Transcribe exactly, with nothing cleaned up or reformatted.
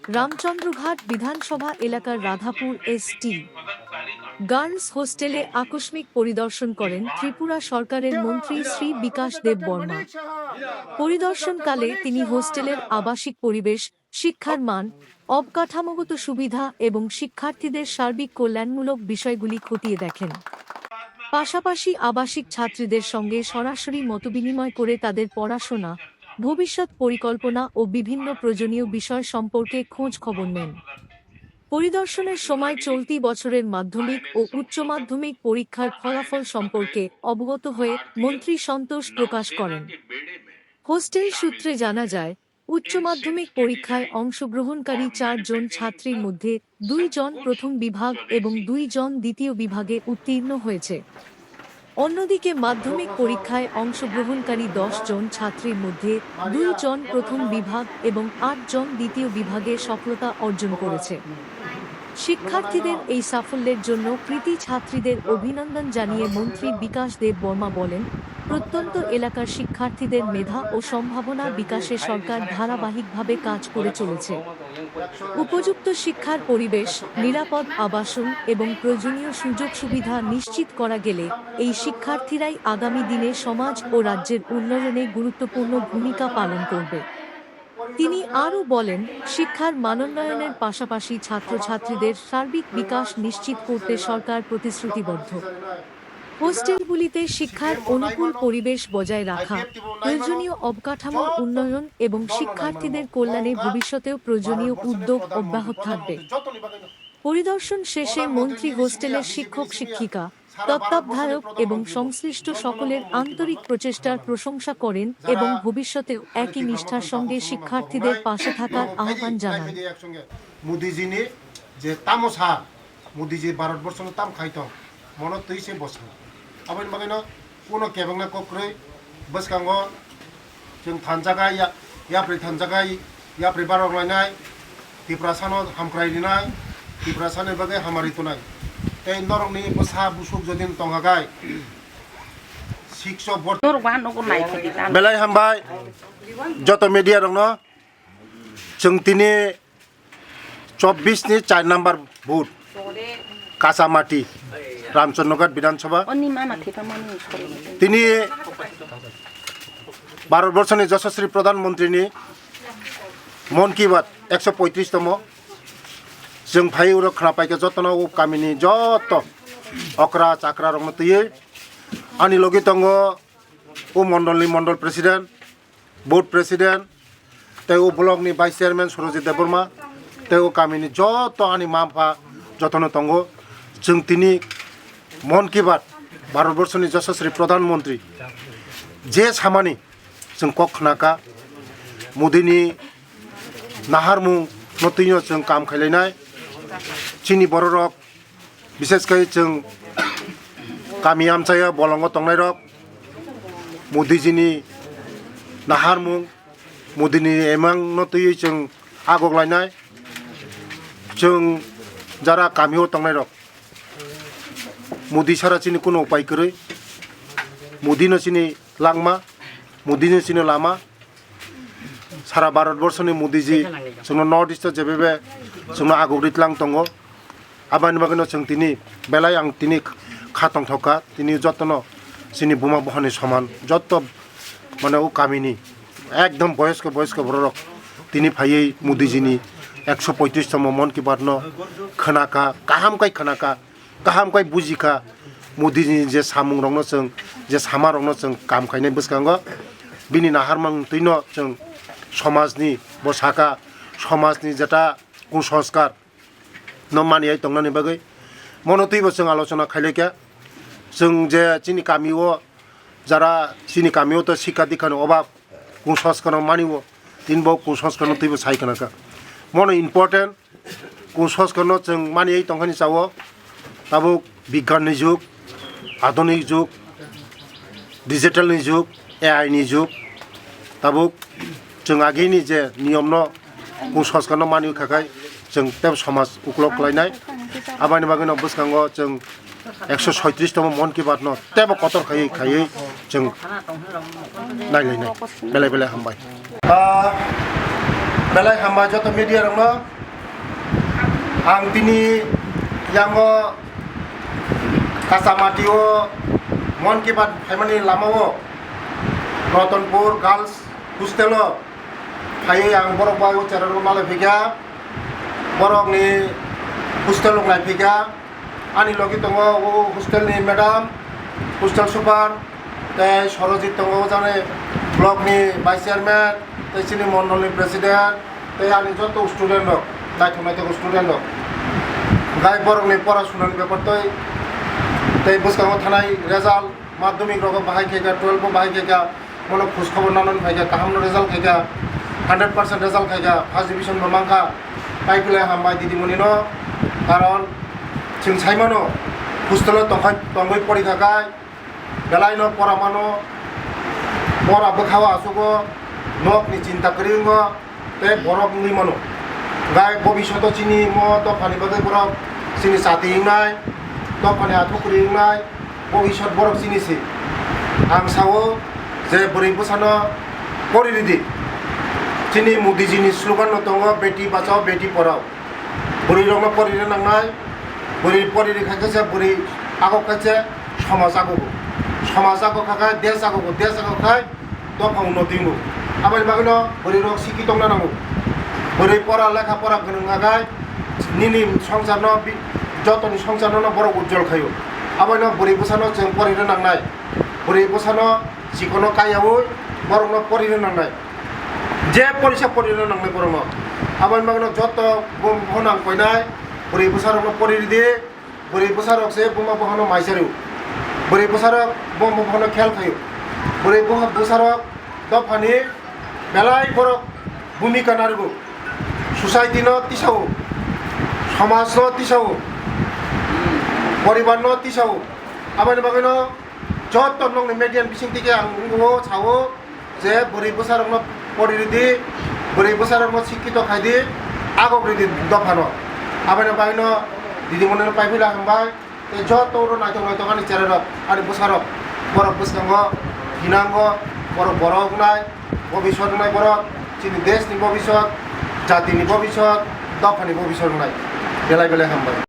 রামচন্দ্রঘাট বিধানসভা এলাকার Radhapur ST girls হোস্টেলে আকস্মিক পরিদর্শন করেন ত্রিপুরা সরকারের মন্ত্রী শ্রী বিকাশ দেব বর্মা। পরিদর্শনকালে তিনি হোস্টেলের আবাসিক পরিবেশ, শিক্ষার মান, অবকাঠামোগত সুবিধা এবং শিক্ষার্থীদের সার্বিক কল্যাণমূলক বিষয়গুলি খতিয়ে দেখেন। পাশাপাশি আবাসিক ছাত্রীদের সঙ্গে সরাসরি মতবিনিময় করে তাদের পড়াশোনা, ভবিষ্যৎ পরিকল্পনা ও বিভিন্ন প্রয়োজনীয় বিষয় সম্পর্কে খোঁজ খবর নেন। পরিদর্শনের সময় চলতি বছরের মাধ্যমিক ও উচ্চ মাধ্যমিক পরীক্ষার ফলাফল সম্পর্কে অবগত হয়ে মন্ত্রী সন্তোষ প্রকাশ করেন। হোস্টেল সূত্রে জানা যায়, উচ্চ মাধ্যমিক পরীক্ষায় অংশগ্রহণকারী চার জন ছাত্রীর মধ্যে দুই জন প্রথম বিভাগ এবং দুই জন দ্বিতীয় বিভাগে উত্তীর্ণ হয়েছে। অন্যদিকে মাধ্যমিক পরীক্ষায় অংশগ্রহণকারী দশ জন ছাত্রীর মধ্যে দুই জন প্রথম বিভাগ এবং আট জন দ্বিতীয় বিভাগে সফলতা অর্জন করেছে। শিক্ষার্থীদের এই সাফল্যের জন্য কৃতী ছাত্রীদের অভিনন্দন জানিয়ে মন্ত্রী বিকাশ দেব বর্মা বলেন, প্রত্যন্ত এলাকার শিক্ষার্থীদের মেধা ও সম্ভাবনা বিকাশে সরকার ধারাবাহিকভাবে কাজ করে চলেছে। উপযুক্ত শিক্ষার পরিবেশ, নিরাপদ আবাসন এবং প্রয়োজনীয় সুযোগ সুবিধা নিশ্চিত করা গেলে এই শিক্ষার্থীরাই আগামী দিনে সমাজ ও রাজ্যের উন্নয়নে গুরুত্বপূর্ণ ভূমিকা পালন করবে। তিনি আরও বলেন, শিক্ষার মানোন্নয়নের পাশাপাশি ছাত্রছাত্রীদের সার্বিক বিকাশ নিশ্চিত করতে সরকার প্রতিশ্রুতিবদ্ধ। হোস্টেলগুলিতে শিক্ষার অনুকূল পরিবেশ বজায় রাখা, প্রয়োজনীয় অবকাঠামোর উন্নয়ন এবং শিক্ষার্থীদের কল্যাণে ভবিষ্যতেও প্রয়োজনীয় উদ্যোগ অব্যাহত থাকবে। পরিদর্শন শেষে মন্ত্রী হোস্টেলের শিক্ষক শিক্ষিকা, তত্ত্বাবধায়ক এবং সংশ্লিষ্ট সকলের আন্তরিক প্রচেষ্টার প্রশংসা করেন এবং ভবিষ্যতেও একই নিষ্ঠার সঙ্গে শিক্ষার্থীদের পাশে থাকার আহ্বান জানান। Modiji ni je tamo sa, Modiji Bharatborsho no tam khai tong, mono twi se bwskango. Aboni bagwi no kuno kebengna kok kwrwi bwskango chwng thanjaga ya, yapri thanjaga yapri barok lainai, Tiprasano hamkrai rinai, Tiprasani bagwi hamari tonai. Tei norokni bwsa busuk jodi no tongkha khai, sikso bor- Norok bahan nogo nai khadi ta. Belai hambai joto media rokno. Chwng tini chobbish ni char number booth, Kachamati, Ramchandroghat Bidhan Sabha. Oni mama thipa mani. Tini Bharatborsho ni Yashaswi Pradhan Mantri ni Mann Ki Baat ekso poitris tomo. Chwng phai uro khwnapai khe jotono o kamini joto okra chakra rokno twiwi ani logi tongo o mondol ni mondol president, board president, tei o block ni vice chairman Surojit Debbarma, tei o kamini joto ani ma pha jotono tongo. Chwng tini Mann Ki Baat, Bharatborsho ni Yashaswi Pradhan Mantri je samani chwng kok khna kha, Modi ni naharmung no twi no chwng kam khai lainai. Chini borok rok, bishes khe chwng kami amchaya bolongo tongnai rok, Modiji ni naharmung, Modi ni emang no twiwi chwng agok lainai. Chwng jara kami o tongnai rok, Modi sara chini kuno upai kwrwi, Modi no chini langma, Modi no chini lama. Sara Bharatborsho ni Modiji chwngno North East o jebebe chwngno aguk ri tlang tongo. Aboni bagwino chwng tini belai ang tini kha tongthok kha, tini jotono chini buma buhani soman, joto mane o kamini ekdom boyosko boyosko bororok tini phaiwi Modiji ni ekso poitris tomo Mann Ki Baat no khwna kha, kaham kai khwna kha. Kaham khe buji kha, Modi ni je samung rokno chwng, je sama rokno chwng kam khainai bwskango, bini naharmung twi no chwng somaj ni bo saka, somaj ni jeta kusanskar no mani ai tongnani bagwi. Mono twi bo chwng alochona khailai kha. Chwng je chini kami o, jara chini kami o to sikha dikha ni obab, kusanskar no mani o, tini bo kusanskar no twi bo sai khna kha. Mono important, kusanskar no chwng mani ai tongkha ni cha o, tabuk bigyan ni jug, adhunik jug, digital ni jug, A I ni jug, tabuk chwng agi ni je niyom no kusanskar no mani kha khai chwng tei somaj uklok khlai nai. Aboni bagwi no bwskango chwng ekso soitris tomo Mann Ki Baat no teibo kotor khaiwi khaiwi chwng nailainai. Belai belai hambai. Ah, Belai hambai joto media rokno. Ang tini yango Kasamati o Mon Ki Baat phaimani lama o Ratanpur Girls Hostel o phaiwi ang borok bai o chera rok malai phikha, borok ni hostel rok nai phikha. Ani logi tongo o hostel ni madam, hostel super, tei Sorojit tongo, o jani block ni vice chairman, tei chini mondol ni president, tei ani joto student rok, naithok naithok student rok. Gai borok ni pora suna ni bepar tei, tei bwskango thanai result, madhyamik rogo bahai khaikha, twelve bo bahai khaikha, bono khus khobor nanani phaikha, kaham no result khaikha, hundred percent result khaikha, first division bo mankha, tai belai hambai didimoni no, karon chwng sai mano, hostel o tongkhai, tongwi porikha khai, belai no pora mano, pora bwkha o aswk o, nok ni chinta kwrwi wngo, tei borok wngwi mano. Gai bobishoto chini mo dophani bagwi borok chini chati wngnai, dophani athuk kwrwi wngnai, bobishot borok chini se. Ang sao je bwrwi bwsano pori ridi. Chini Modiji ni slogan no tongo, "Beti bachao, beti padhao." Bwrwi rokno pori rw nangnai, bwrwi pori rw kha khe se bwrwi agok kha se somaj agogo, somaj agok kha khe desh agogo, desh agok kha dopha unnoti wngo. Aboni bagwino bwrwirok sikhi tongna nango. Bwrwi pora lekha pora gwnang kha khai nini songsarno bi-, jotoni songsarno borok ujjol khaio. Abono bwrwi bwsano chwng pori rw nangnai. Bwrwi bwsano chikono kaiyaui borokno pori rw nangnai. Je porisa pori rw nangnai borokno. Aboni bagwino joto bo-, bono ang koinai bwrwi bwsarokno pori rwdi. Bwrwi bwsarok se buma buphano maisari o. Bwrwi bwsarok buma buphano khel khaio. Bwrwi buma bwsarok dophani belai borok bhumika narwgo. Society no tisao, somaj no tisao, poribar no tisao. Aboni bagwino joto nokni media ni bising tike ang wngwo sao. Je bwrwi bwsarokno pori rwdi, bwrwi bwsarokno sikkito khaidi, agok rwdi dophano. Aboni bagwino didimoni no paiphaila hambai. Tei joto oro naithok naithok ani chererok, ani bwsarok, borok bwskango hinango, borok borok wngnai, bobisot wngnai borok, chini deshni bobisot, jatini bobisot, dophani bobisot wngnai. Belai belai hambai.